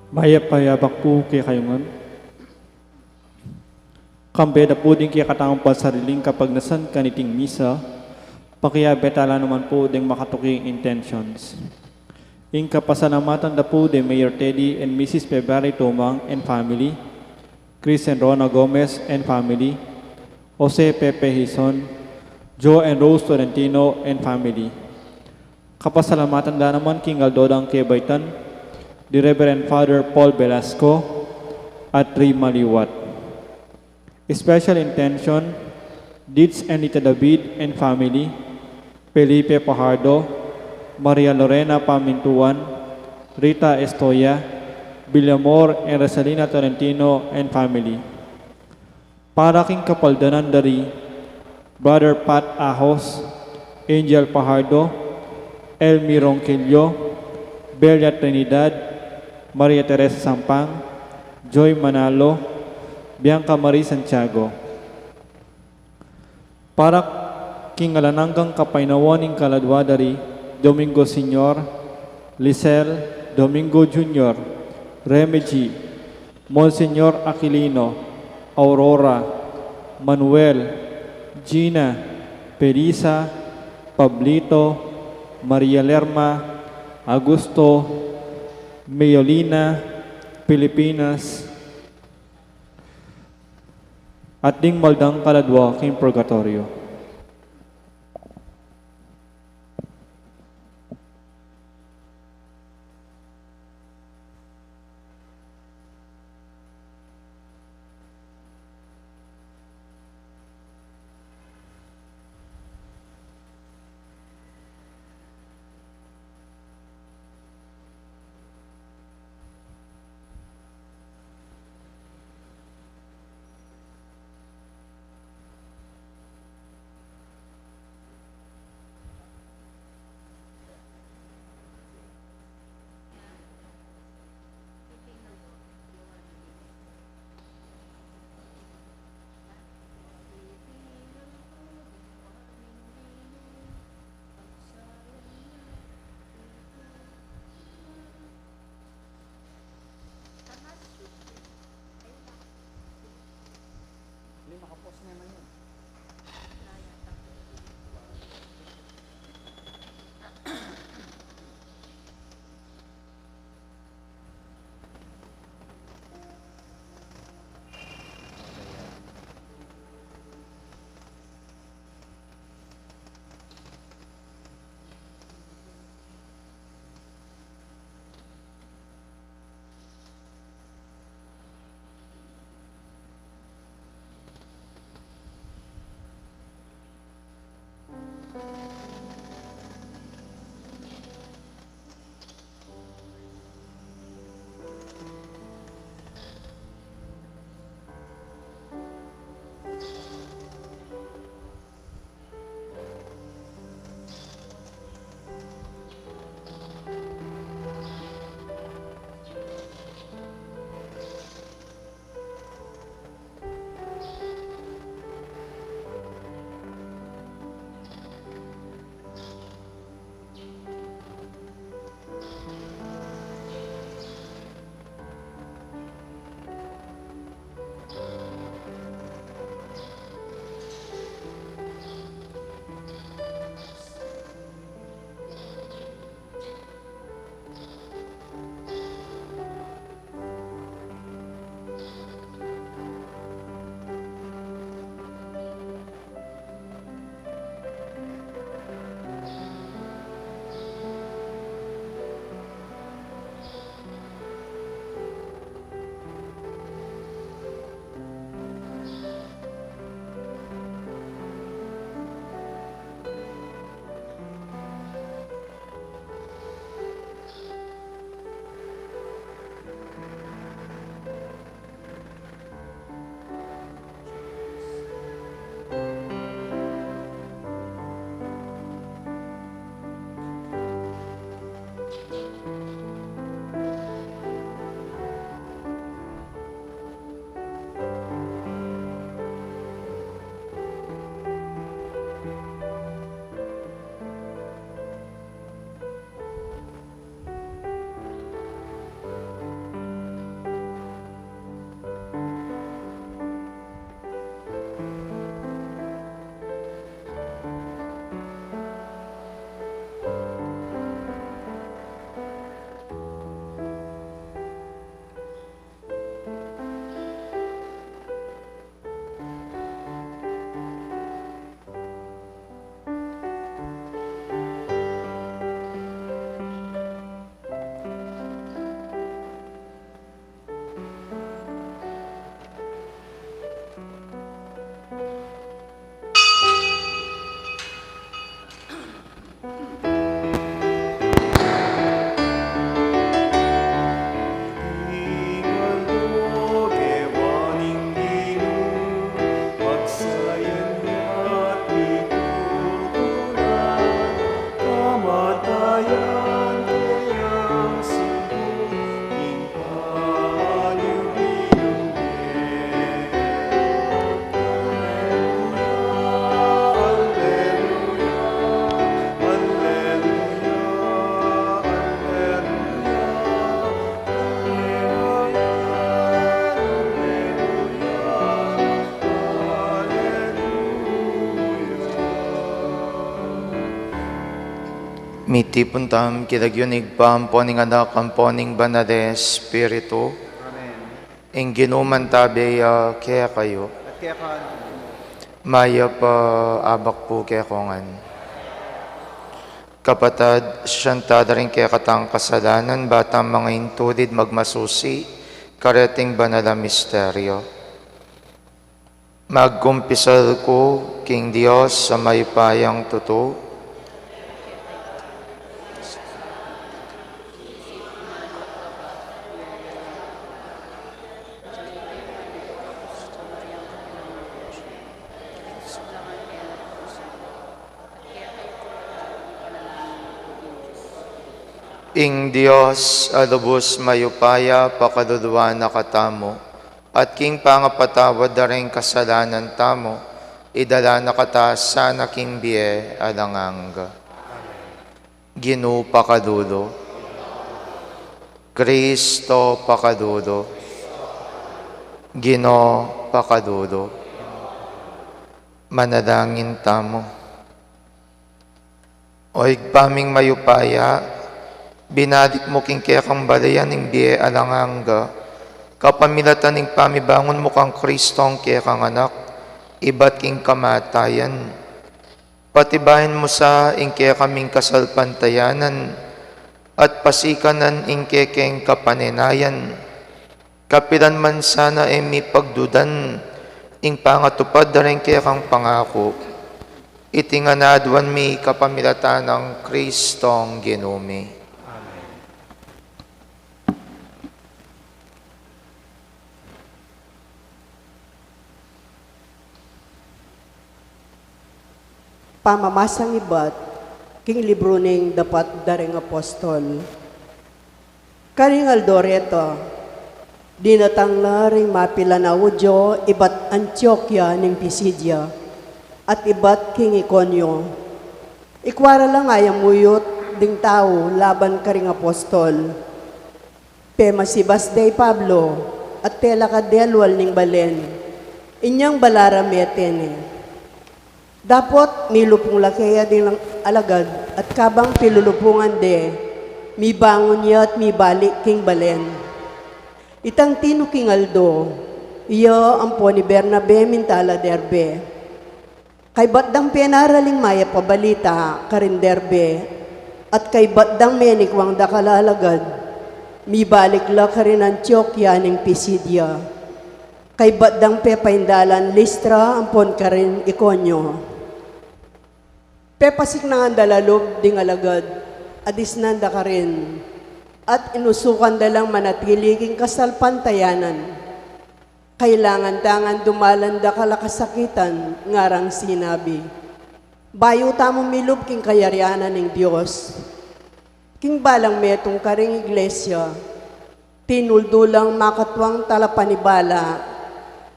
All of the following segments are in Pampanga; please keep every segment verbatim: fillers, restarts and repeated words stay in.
Mayap a yabak pu kekayu ngan. Kambe da pu ding kekatamung pansariling kapagnasan kaniting misa, pakiabe tala naman pu ding makatuking intentions. Ing kapasalamatan da pu di Mayor Teddy and Missus February Tumang and family, Chris and Rona Gomez and family, Jose Pepe Hizon, Joe and Rose Tolentino and family. Kapasalamatan da naman king aldo dang kebaitan di Reverend Father Paul Velasco at Rey Maliwat. Special intention, Dids and Nita David and family, Felipe Fajardo, Maria Lorena Pamintuan, Rita Estoya, Villamor and Rosalina Tolentino and family. Para king kapaldanan da ri Brother Pat Ahos, Angel Fajardo, Elmi Ronquillo, Belia Trinidad, Maria Teresa Sampang, Joy Manalo, Bianca Marie Santiago. Para king alang anggang kapaynawan ning kaladua da ri Domingo Senior, Lisel, Domingo Junior, Remy G, Monsignor Aquilino, Aurora, Manuel, Gina, Felisa, Pablito, Maria Lerma, Augusto, Meolina, Pilipinas, at ding maldang kaladua king purgatoryo. Mitipun tamu king lagyu ning Ibpa, ampo ning Anak, ampo ning Banal a Espiritu. Amen. Ing Ginu mantabe ya kekayu. At keka naman. Mayap a abak pu kekongan. Kapatad, sisian ta da ring kekatang kasalanan, ba tang mangintulid magmasusi kareting banal a misteryo. Magkumpisal ku king Dios a mayupayang tutu. Ing Dios a lubus mayupaya pakaluluan na katamu, at king pangapatawad da ring kasalanan tamu, idala na kata sana king bie alang angga. Ginu pakalulu. Kristo pakalulu. Ginu pakalulu. Manalangin tamu. O Ibpa ming mayupaya, binalik mu king kekang balayan ing bie alang angga, kapamilatan ning pamibangun mu kang Kristong kekang Anak, ibat king kamatayan. Patibayan mu sa ing kekaming kasalpantayanan, at pasikanan ing kekeng kapanenayan. Kapilan man sana e mi pagdudan ing pangatupad da ring kekang pangaku. Iti ngan aduan mi kapamilatan nang Kristong Ginu mi. Amen. Pamamasang ibat king libru ning Dapat da ring Apostol. Karing aldo reta, dinatang na ring mapilan a Judio ibat Antiokia ning Pisidia, at ibat king Iconio. Ikua ra lang ayamuyut ding tau laban karing apostol. Pemasibas de i Pablo, at telakad de alual ning balen. Inyang bala ra mete ne. Dapot milupung la keya ding alagad, at kabang pilulupungan de, mibangun ya at mibalik king balen. Itang tinuking aldo, iya ampon i Bernabe minta la Derbe. Kaybat dang penaral ing mayap a balita karin Derbe, at kaybat dang menikuang dakal a alagad, mibalik la karin Antiokia ning Pisidia. Kaybat dang pepaindalan Listra ampon karin Iconio. Pepasiknangan da la lub ding alagad a disnan da karin, at inusukan da lang manatili king kasalpantayanan. Kailangan da ngan dumalan dakal a kasakitan, ngarang sinabi, bayu tamu milub king kayarian ning Dios. King balang metung karing iglesia, tinuldu lang makatuang talapanibala,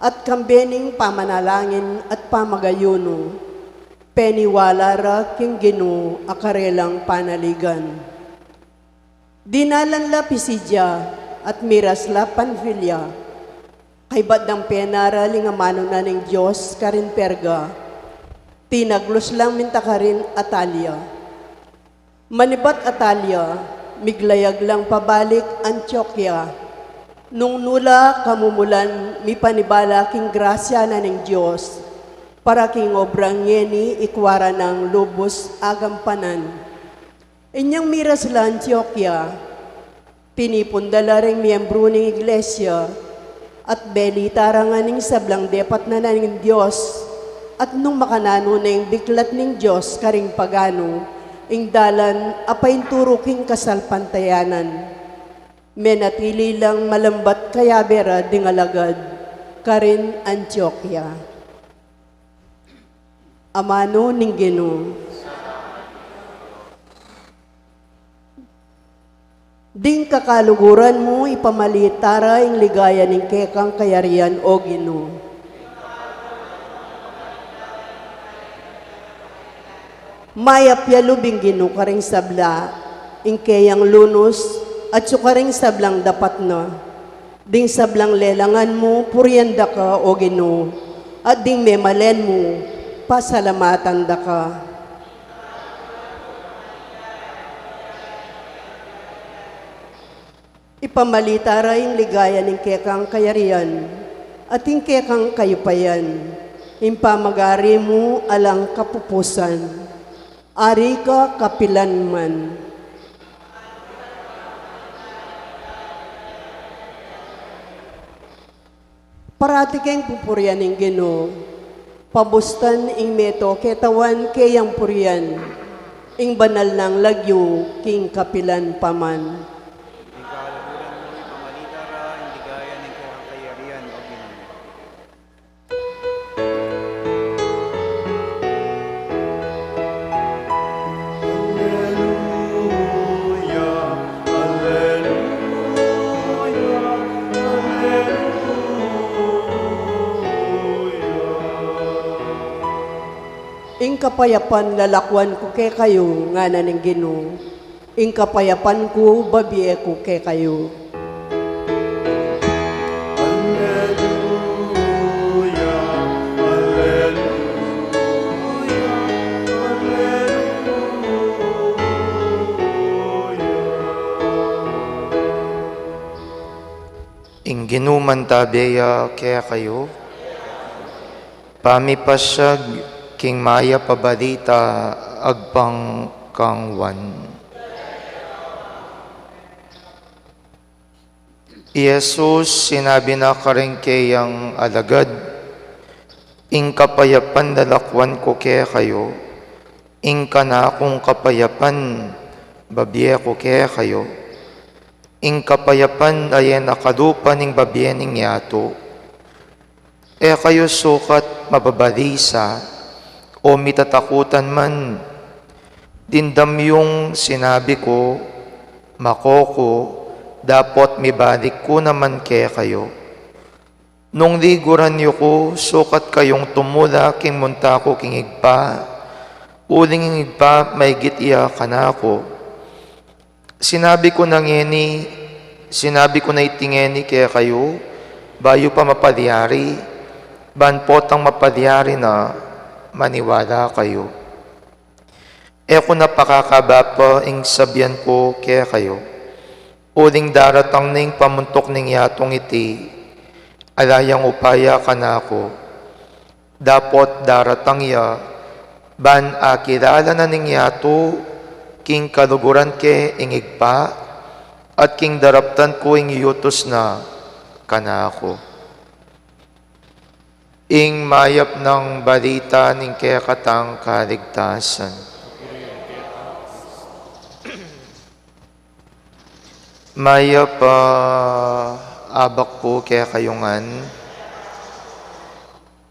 at kambe ning pamanalangin at pamagayunu, peniwala ra king Ginu a karelang panaligan. Dinalan la Pisidia, at miras la Panfilia. Kaybat dang penaral ing amanu na ning Dios karin Perga, tinaglus lang minta karin Atalia. Manibat Atalia, miglayag lang pabalik Antiokia. Nung nu la kamumulan, mipanibala king grasya na ning Dios, para king obrang ngeni ikua ra nang lubus agampanan. Inyang miras la Antiokia, tinipun da la ring miembru ning iglesia, at belita ra ngan ing sablang depat na ning Dios, at nung makananu na ing biklat ning Dios karing paganu, ing dalan a painturu king kasalpantayanan. Menatili lang malambat kayabe ra ding alagad karin Antiokia. Amanu ning Ginu. Ding kakaluguran mu, ipamalita ra ing ligaya ning kekang kayarian, O Ginu. Mayap ya lub ing Ginu karing sabla, ing keyang lunus, at su karing sablang dapat na. Ding sablang lelangan mu, purian da ka, O Ginu, at ding memalen mu, pasalamatan da ka. Ipamalita ra ing ligaya ning kekang kayarian at ing kekang kayupayan, ing pamagari mu alang kapupusan. Ari ka kapilan man. Parati keng pupurian ing Ginu, pabustan ing meto ketawan keyang purian, ing banal nang lagyu king kapilan pa man. Ing kaluguran mu ipamalita ra ing ligaya ning kekang kayarian, O Ginu. Alleluia, alleluia, alleluia. Ing kapayapan lalakwan ku kekayu, ngana ning Ginu. Ing kapayapan ku babie ku kekayu. Alleluia, alleluia, alleluia. Ing Ginu mantabe ya kekayu. Pamipasyag king mayap a balita agpang kang Juan. I Jesus sinabi na karing keyang alagad, "Ing kapayapan lalakwan ku kekayu, ing kanakung kapayapan babie ku kekayu. Ing kapayapan a e na kalupa ning babie ning yatu." E kayu sukat mababalisa o mitatakutan man. Dimdam yung sinabi ku, makoku, dapot mibalik ku naman kekayu. Nung liguran yu ku, sukat kayung tumula king munta ku king Ibpa, uling ing Ibpa maigit ya kanaku. Sinabi ku na ngeni, sinabi ku na iti ngeni kekayu, bayu pa mapalyari, ban potang mapalyari na, maniwala kayu. E ku na pakakaba pa ing sabian ku kekayu, uling daratang ning pamuntuk ning yatung iti, ala yang upaya kanaku. Dapot daratang ya, ban akilala na ning yatu, king kaluguran ke ing Ibpa, at king daraptan ku ing yutus na kanaku. Ing mayap nang balita ning kekatang kaligtasan. Mayap a abak pu kekayu ngan.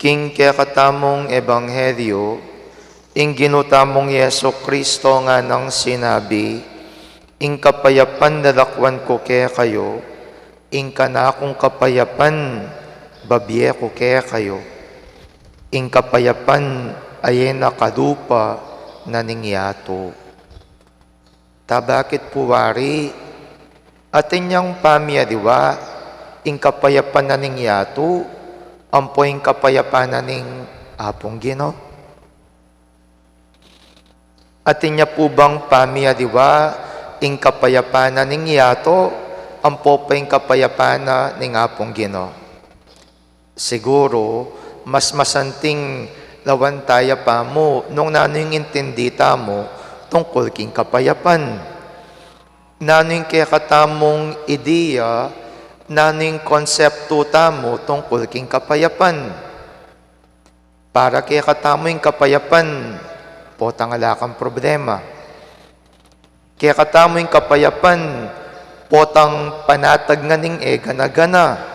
King kekatamung ebanghelyu, ing Ginu tamung Jesu Kristo nganang sinabi, "Ing kapayapan lalakwan ku kekayu, ing kanakung kapayapan babie ku kekayu. Ing kapayapan a e na kalupa na ning yatu." Ta bakit pu wari, atin yang pamialiwa ing kapayapan na ning yatu, ampo ing kapayapan na ning Apung Ginu? Atin ya pu bang pamialiwa ing kapayapan na ning yatu, ampo pa ing kapayapan na ning Apung Ginu? Siguru, mas masanting lawan taya pa mu nung nanu ing intindi tamu tungkul king kapayapan. Nanu ing kekatamung ideya, nanu ing konseptu tamu tungkul king kapayapan. Para kekatamu ing kapayapan, potang ala kang problema. Kekatamu ing kapayapan, potang panatag ngan ing e gana-gana.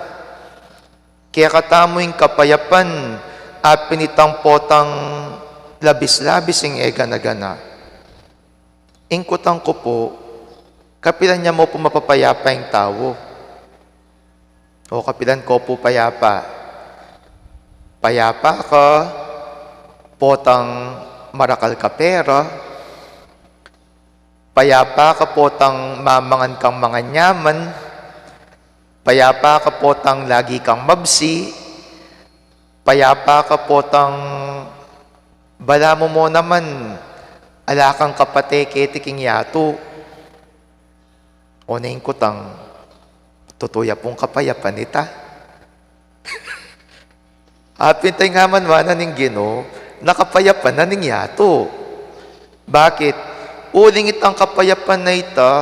Kekatamu ing kapayapan, apin itang potang labis-labis ing e gana-gana. Ing kutang ku pu, kapilan ya mu pu mapapayapa ing tau? O kapilan ko pu payapa? Payapa ka potang marakal ka pera, payapa ka potang mamangan kang manganyaman, payapa ka potang lagi kang mabsi, payapa ka potang balamu mo naman ala kang kapate keti king yatu. O na ing kutang, Tutu ya pung kapayapan ita. Apin taya ing amanwa na ning Ginu, na kapayapan na ning yatu. Bakit? Uling itang kapayapan na ita,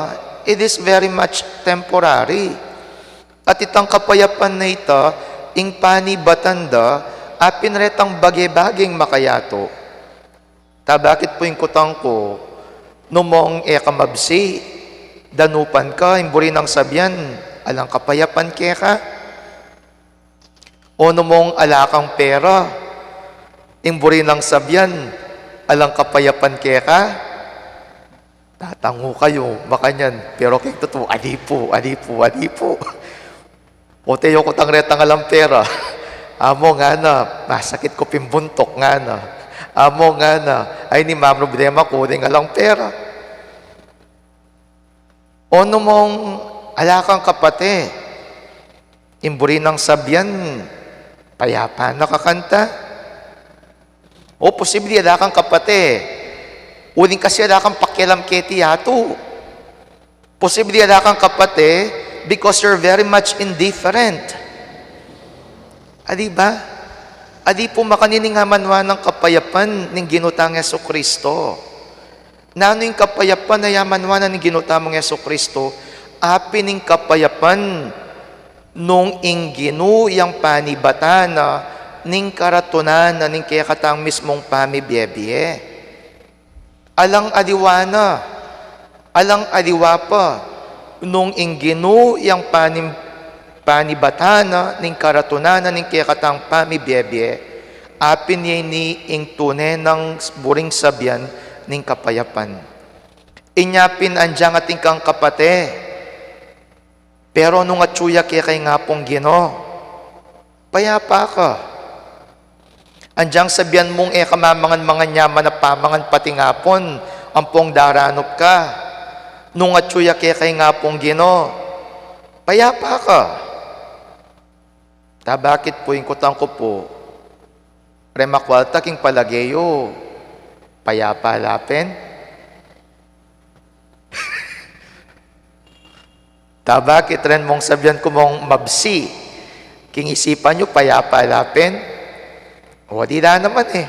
it is very much temporary. At itang kapayapan na ita, ing panibatan da, apin retang bage-bageng makayatu. Ta bakit pu ing kutang ku, nu mong e ka mabsi, danupan ka, ing buri nang sabian, alang kapayapan keka? O nu mong ala kang pera, ing buri nang sabian, alang kapayapan keka? Tatangu kayu makanyan, pero keng tutu, ali pu, ali pu, ali pu. O te, o kutang retang alang pera. Amo ngana, masakit ku pin buntuk ngana. Amo ngana, ay ni mamroblema ku ding alang pera. O nu mong ala kang kapate, ing buri nang sabian, payapa na ka kanita? O, posible ala kang kapate, uling kasi ala kang pakialam keti yatu. Posible ala kang kapate because you're very much indifferent. Ali ba? Ali pu makanini ing amanwa nang kapayapan ning Ginu tang Jesucristo. Nanu ing kapayapan a amanwa na ning Ginu tamung Jesucristo? Apin ing kapayapan nung ing Ginu yang panibatan na ning karatunan na ning kekatang mismung pamibie-bie. Alang aliwa na, alang aliwa pa, nung ing Ginu yang panim-, panibatan na ning karatunan na ning kekatang pamibie-bie, apin ya ini ing tune nang buring sabian ning kapayapan. Inya pin anjang atin kang kapate, pero nung atyu ya keka ing Apung Ginu, payapa ka. Anjang sabian mung e ka mamangan-mangan ya man a pamangan pati ngapun ampong daranup ka. Nung atyu ya keka ing Apung Ginu, payapa ka. Ta bakit pu ing kutang ku pu, reng makwalta king palage yu, payapa la pin? Ta bakit reng mung sabian ku mung mabsi, king isipan yu payapa la pin? O, dila naman e.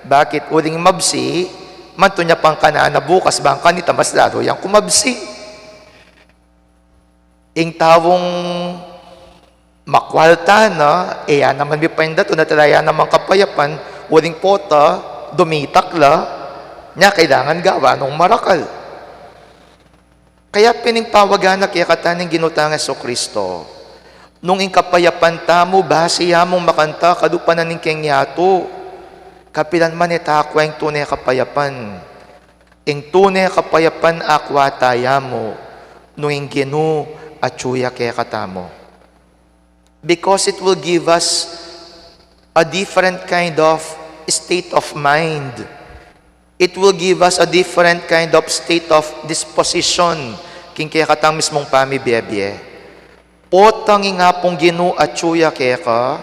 Bakit? Uling mabsi, mantun ya pang kanana bukas bang kanita mas lalu yang kumabsi. Ing taung makwalta na, e ya naman mipainda, tune tala ya naman kapayapan, uling pota, dumitak la, nya kailangan gawan nung marakal. Kaya pin ing pawagan na kekata ning Ginu tang Jesucristo, nung ing kapayapan tamu basi ya mung makanta kalupa na ning keng yatu, kapilan man e ta akwa ing tune kapayapan. Ing tune kapayapan akwa ta ya mu, nung ing Ginu atyu ya kekatamu. Because it will give us a different kind of state of mind. It will give us a different kind of state of disposition king kekatang mismung pamibie-bie. Potang ing Apung Ginu atyu ya keka,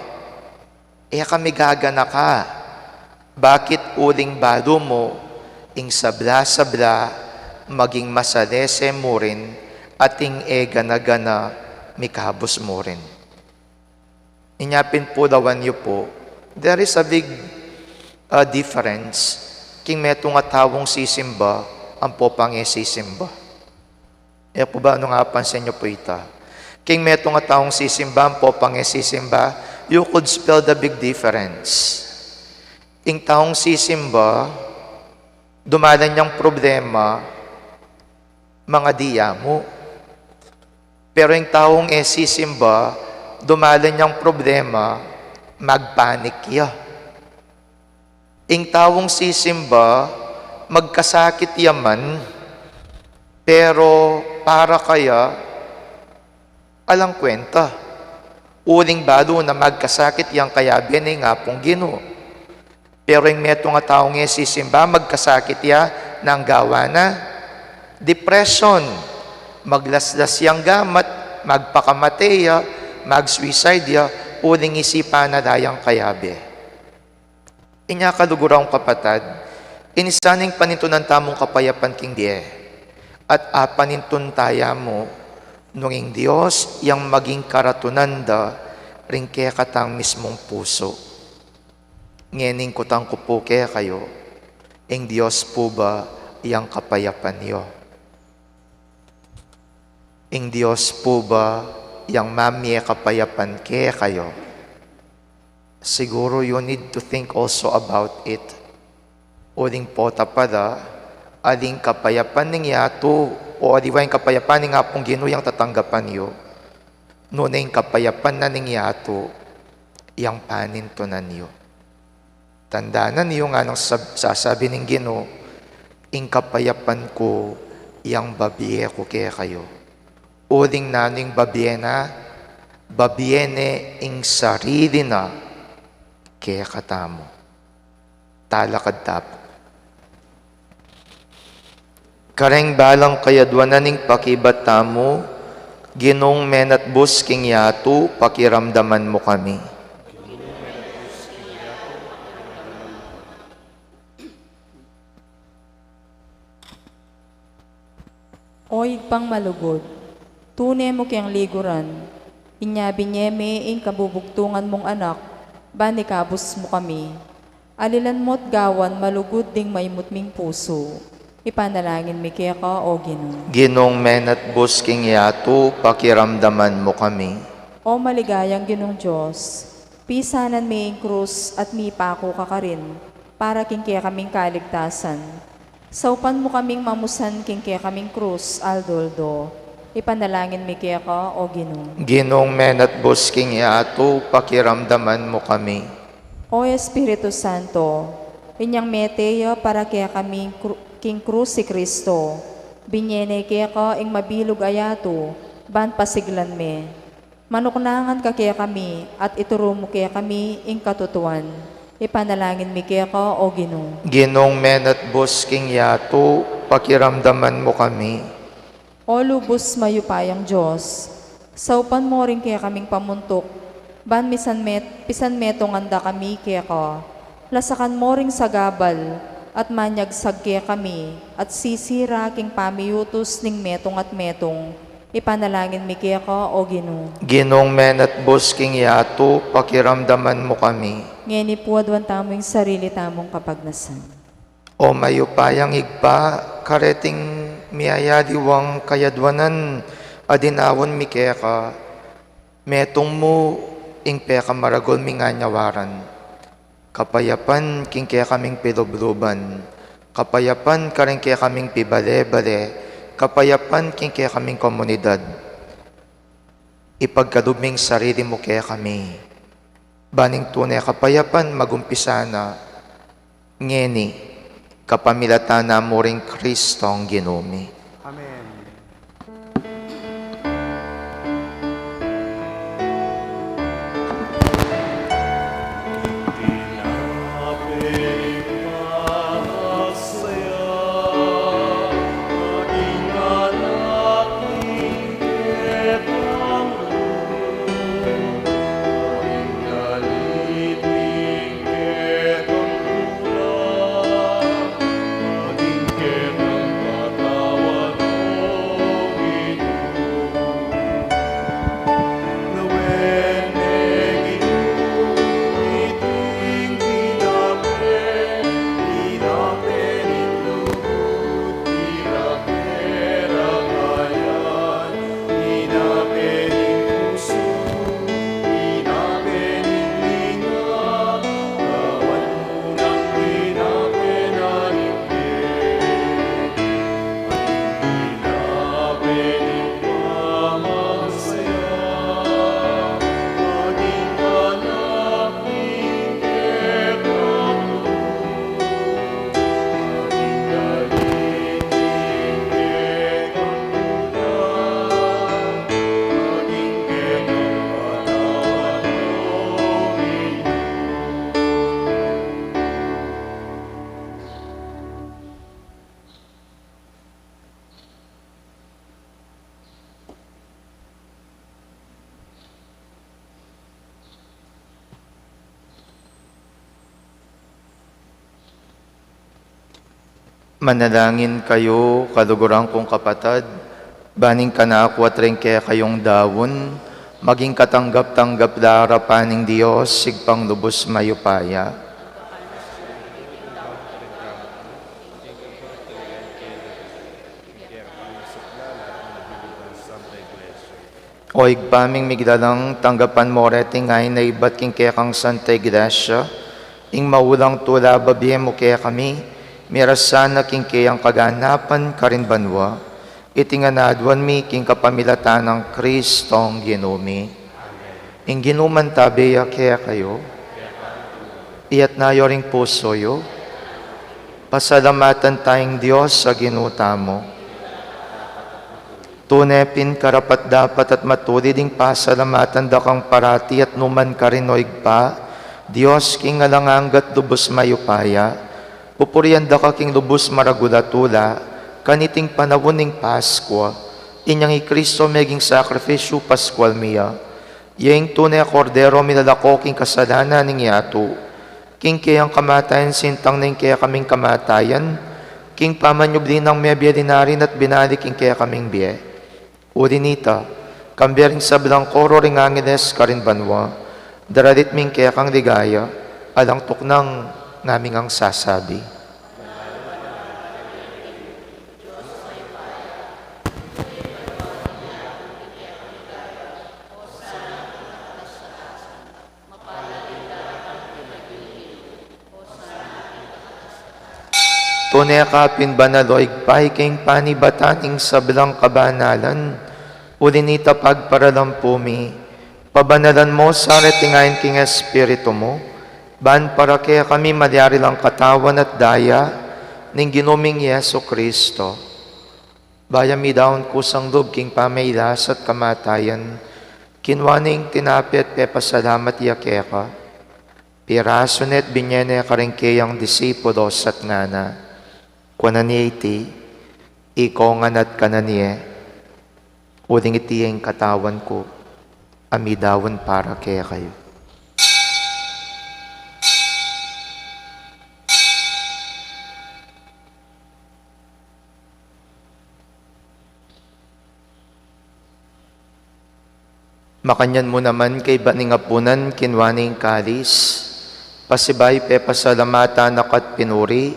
e ka migaganaka. Bakit? Uling balu mu, ing sabla-sabla maging masalese mu rin, at ing e gana-gana mikabus mu rin. Inya pin pu, lawan yu pu, there is a big, uh, difference king metung a taung sisimba ampo pang e sisimba. E pu ba nung apansin yu pu ita? King metung a taung sisimba ampo pang e sisimba, you could spell the big difference. Ing taung sisimba, dumalan yang problema, mangadi ya mu. Pero ing taung e sisimba, dumalan yang problema, magpanik ya. Ing taung sisimba, magkasakit ya man, pero para kaya, alang kwenta. Uling balu na magkasakit yang kayabe na ing Apung Ginu. Pero ing metung a taung e sisimba, magkasakit ya, nanu ing gawa na? Depression. Maglaslas yang gamat, magpakamate ya, mag-suicide ya, uling isipan na la yang kayabe. Inya kaluguran kung kapatad, ini sana ing panintunan tamung kapayapan king bie. At apanintun ta ya mu, Nung ing Dios yang maging karatunan da ring kekatang mismung pusu. Ngening kutang ku pu kekayu, ing Dios pu ba yang kapayapan yu? Ing Dios pu ba yang mamie kapayapan kekayu? Siguru you need to think also about it. Uling pota pa da, aling kapayapan ning yatu, o aliwa ing kapayapan ning Apung Ginu yang tatanggapan yu, nune ing kapayapan na ning yatu, yang panintunan yu. Tandanan yu nganang sab-, sasabi ning Ginu, ing kapayapan ku yang babie ku kekayu. Uling nanu ing babie na, babie ne ing sarili na kekatamu. Talakad ta pu. Kareng balang kayadwanan ing pakibat tamu, Ginung menatbus king yatu, pakiramdaman mu kami. O Ibpang malugud, tune mu keng liguran, inya binie me ing kabubugtungan mung Anak, ban ikabus mu kami. Alilan mu't gawan malugud ding maimut ming pusu. Ipanalangin mi keka, O Ginu. Ginung menatbus king yatu, pakiramdaman mu kami. O maligayang Ginung Dios, pisanan me ing krus at mipaku ka karin para king kekaming kaligtasan. Saupan mu kaming mamusan king kekaming krus aldo-aldo. Ipanalangin mi keka, O Ginu. Ginung menatbus king yatu, pakiramdaman mu kami. O Espiritu Santo, inyang mete ya para kekami kru-, king krus i Kristo, binie ne keka ing mabilug a yatu, ban pasiglan me. Manuknangan ka kekami, at ituru mu kekami ing katutuan. Ipanalangin mi keka, O Ginu. Ginung menatbus king yatu, pakiramdaman mu kami. O lubus mayupayang Dios, saupan mu ring kekaming pamuntuk, ban misan met-, pisan metungan da kami keka. Lasakan mu ring sagabal, at manyagsag kekami, at sisira king pamiyutus ning metung at metung. Ipanalangin mi keka, O Ginu. Ginung menatbus king yatu, pakiramdaman mu kami. Ngeni pu aduan tamu ing sarili tamung kapagnasan. O mayupayang Ibpa, kareting miyayaliwang kayadwanan a dinaun mi keka, metung mu ing pekamaragul ming anyawaran. Kapayapan king kekaming pilubluban, kapayapan karing kekaming pibale-bale, kapayapan king kekaming komunidad. Ipagkalub ming sarili mu kekami, ban ing tune kapayapan magumpisa na ngeni, kapamilatan na mu ring Kristong Ginu mi. Amen. Manalangin kayu, kaluguran kung kapatad, Ban ing kanaku at ring kekayung daun, maging katanggap-tanggap la arapan ning Dios, Ibpang lubus mayupaya. O Ibpa ming miglalang, tanggapan mu reting ain a ibat king kekang Santa Iglesia, ing maulang tula a bibie mu kekami, miras sana king keyang kaganapan karin banua. Iti ngan aduan mi king kapamilatan nang Kristong Ginu mi. Ing Ginu mantabe ya kekayu. Iyatas yu ring pusu yu. Pasalamatan taya ing Dios a Ginu tamu. Tune pin karapat-dapat at matulid ing pasalamatan da kang parati at nu man karin, O Ibpa, Dios king alang angga at lubus mayupaya. Pupurian da ka king lubus maragul a tula, kaniting panaun ning Paskua, inyang i Kristo meging sakrifisyu Paskual mi ya. Ya ing tune a Kordero milalako king kasalanan ning yatu. King keyang kamatayan sintang na ing kekaming kamatayan, king pamanyubli nang mebie linarin at binalik ing kekaming bie. Uli nita, kambe ring sablang koro ring angeles karin banua, daralit mi ing kekang ligaya, alang tuknang nami ngang sasabi. Tune ka pin banal, O Ibpa, ika ing panibatan ning sablang kabanalan. Uli nita pagparalampu mi, pabanalan mu sa reting ain king Espiritu mu, ban para kekami malyari lang katawan at daya ning Ginu ming Jesu Kristo. Bayu ya midaun kusang lub king pamailas at kamatayan, kinua ne ing tinape at pepasalamat ya keka. Pirasu ne at binye ne karing keyang disipulus at ngana, kuanan ye iti, ikongan at kanan ye, uling iti ing katawan ku, a midaun para kekayu. Makanyan mu naman kaybat ning apunan, kinua ne ing kalis, pasibayu pepasalamatan na ka at pinuri,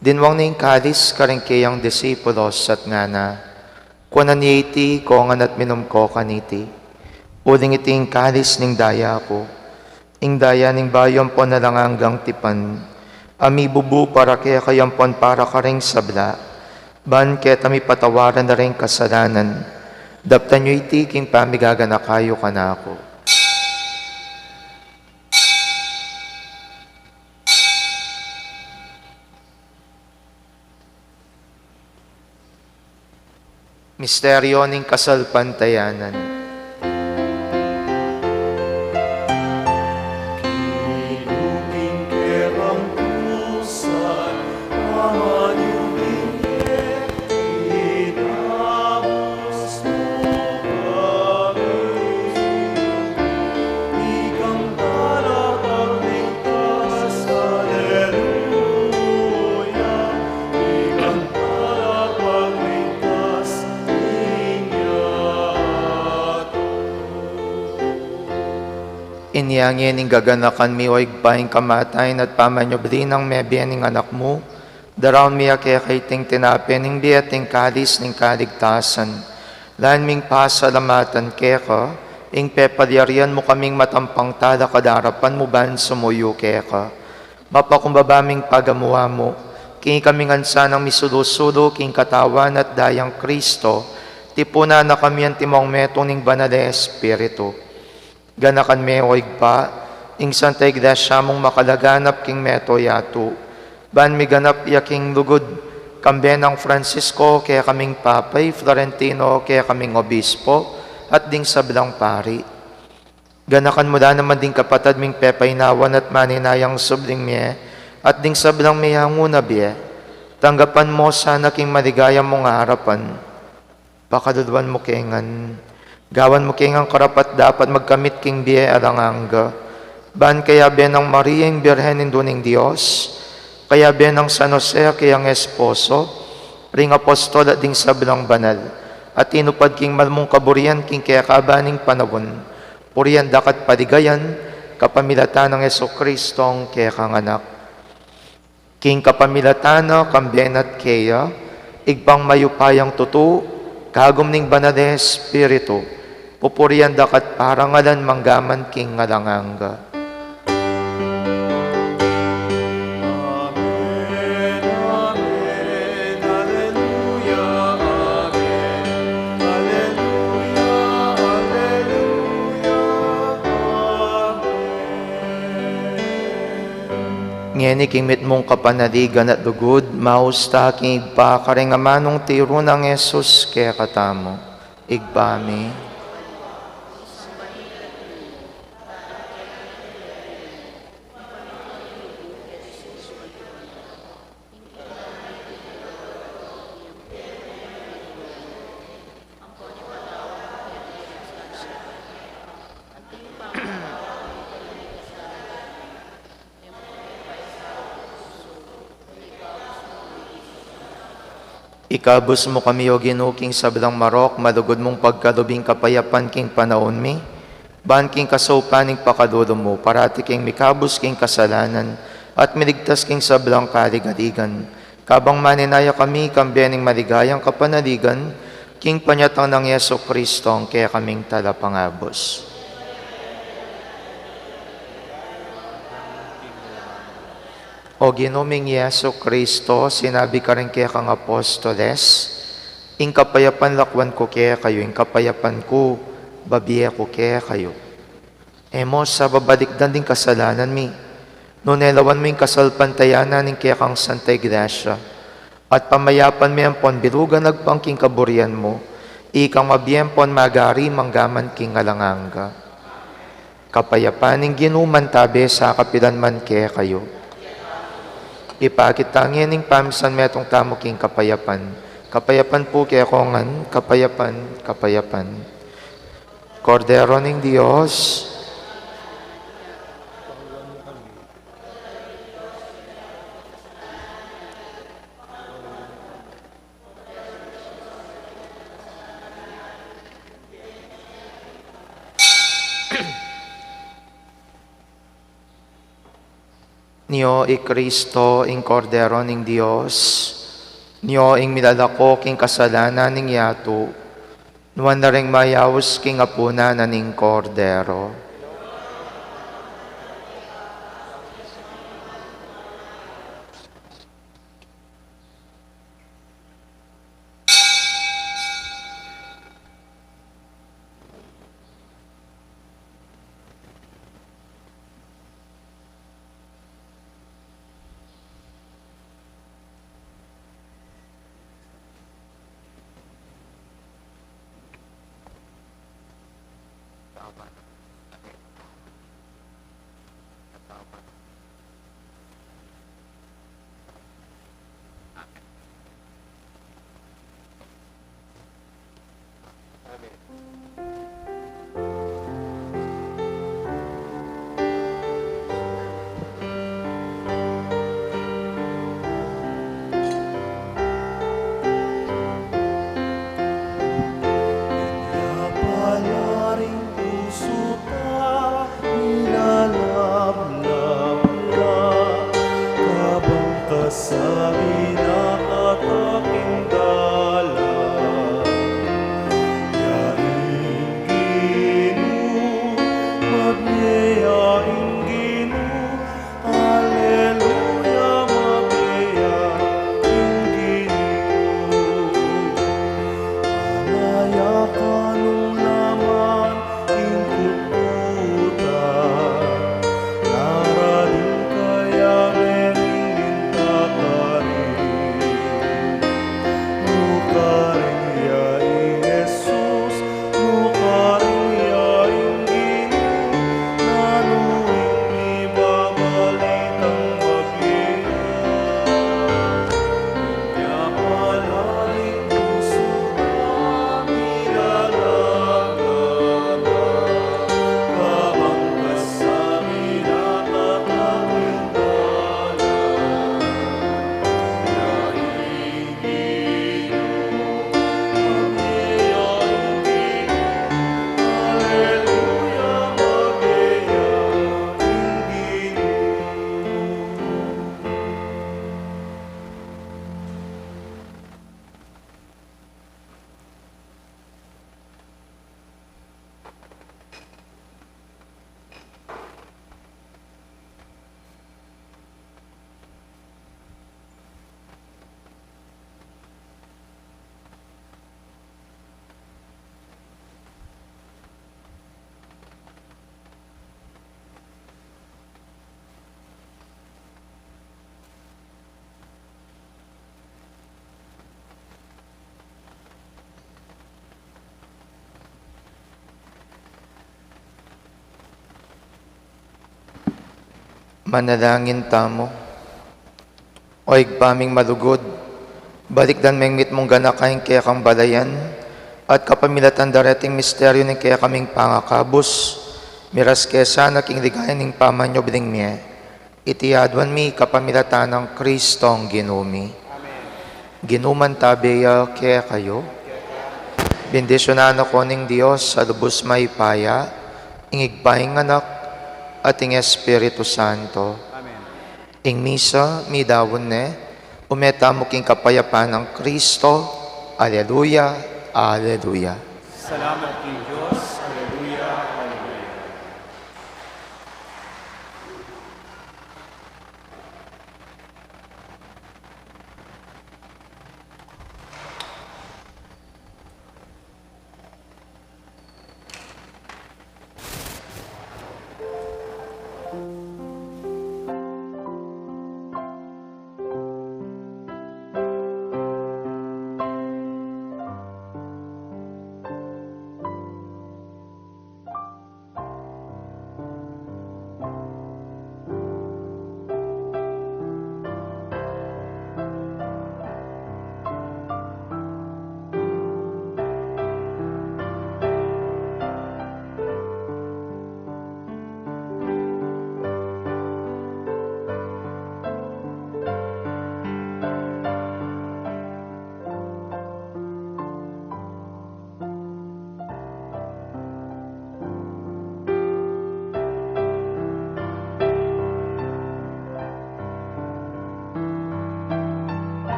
dinwang ne ing kalis karing keyang disipulus at ngana, kuanan ye iti, ikongan at minum ko kaniti, uling iti ing kalis ning daya ku, ing daya ning bayu ampon alang anggang tipan, a mibubu para kekayu ampon para karing sabla, ban keta mipatawaran la ring kasalanan. Daptan yu iti king pamigaganaka yu kanaku. Misteryu ning kasalpantayanan. Inya ngeni gaganakan mi, O Ibpa, ing kamatayan at pamanyubli nang mebie ning Anak mu, daraun mi ya keka iting tinape ning bie at ing kalis ning kaligtasan. Lain ming pasalamatan keka, ing pepalyarian mu kaming matampang talakad king arapan mu ban sumuyu keka. Mapakumbaba ming pagamuan mu, king ikami ngan sanang misulu-sulu king katawan at dayang Kristo, tipunan na kami antimong metung ning Banal a Espiritu. Ganakan me, O Ibpa, ing Santa Iglesia mung makalaganap king meto yatu, ban miganap ya king lugud, kambe nang Francisco, kekaming Papa, i Florentino, kekaming Obispo, at ding sablang pari. Ganakan mu la naman ding kapatad ming pepainawan at maninayang subling mie, at ding sablang meyangu na bie. Tanggapan mu sana king maligaya mung arapan. Pakaluluan mu ke ngan. Gawan mu ke ngan karapat-dapat magkamit king bie alang angga. Ban kayabe nang Maria ing Birhen Indu ning Dios, kayabe nang San Jose a keyang esposo, ring apostol at ding sablang banal, at tinupad king malmung kaburian king kekaban ning panaun, purian da ka at paligayan, kapamilatan nang Jesucristong kekang Anak. King kapamilatan na, kambe na at keya, Ibpang mayupayang tutu, kagum ning Banal a Espiritu, pupurian da ka at parangalan manggaman king alang angga. Amen, amen, alleluia, amen, alleluia, alleluia, amen. Ngeni king mitmung kapanaligan at lugud, maus ta king Ibpa, karing amanung tiru nang Jesus kekatamu. Ibpa mi. Ikabus mu kami, O Ginu, king sablang marok, malugud mung pagkalub ing kapayapan king panaun mi, ban king kasaupan ning pakalulu mu, parati kaming mikabus king kasalanan, at miligtas king sablang kaligaligan. Kabang maninaya kami, kambe ning maligayang kapanaligan, king panyatang nang Jesucristo, ing kekaming Talapangabus. O Ginu ming Jesucristo, sinabi karing kekang apostoles, Ing kapayapan lakwan ku kekayu, ing kapayapan ku bibie ku kekayu. E mu sa babalikdan ding kasalanan mi, nune lawan mu ing kasalpantayanan ning kekang Santa Iglesia, at pamayapan me ampon bilugan agpang king kaburian mu, ikang mabie ampon magari manggaman king alang angga. Kapayapan ning Ginu mantabe sa kapilan man kekayu. Ipakit ta ngening pamisan metung tamu king kapayapan. Kapayapan pu kekongan, kapayapan, kapayapan. Kordero ning Dios. Nyo i Kristo, ing Kordero ning Dios, nyo ing milalako king kasalanan ning yatu, nuan la ring mayaus king apunan na ning Kordero. Manalangin tamu. O Ibpa ming malugud, balikdan me ing mitmung ganaka ing kekang balayan, at kapamilatan da reting misteryu ning kekaming pangakabus, miras ke sana king ligaya ning pamanyubling mie. Iti aduan mi kapamilatan nang Kristong Ginu mi. Ginu mantabe ya kekayu. Bendisyunan na ko ning Dios a lubus mayupaya, ing Ibpa, ing Anak, at ing Espiritu Santo. Amen. Ing misa midaun ne, ume tamu king kapayapan nang Kristo. Aleluya, aleluya. Salamat king Dios.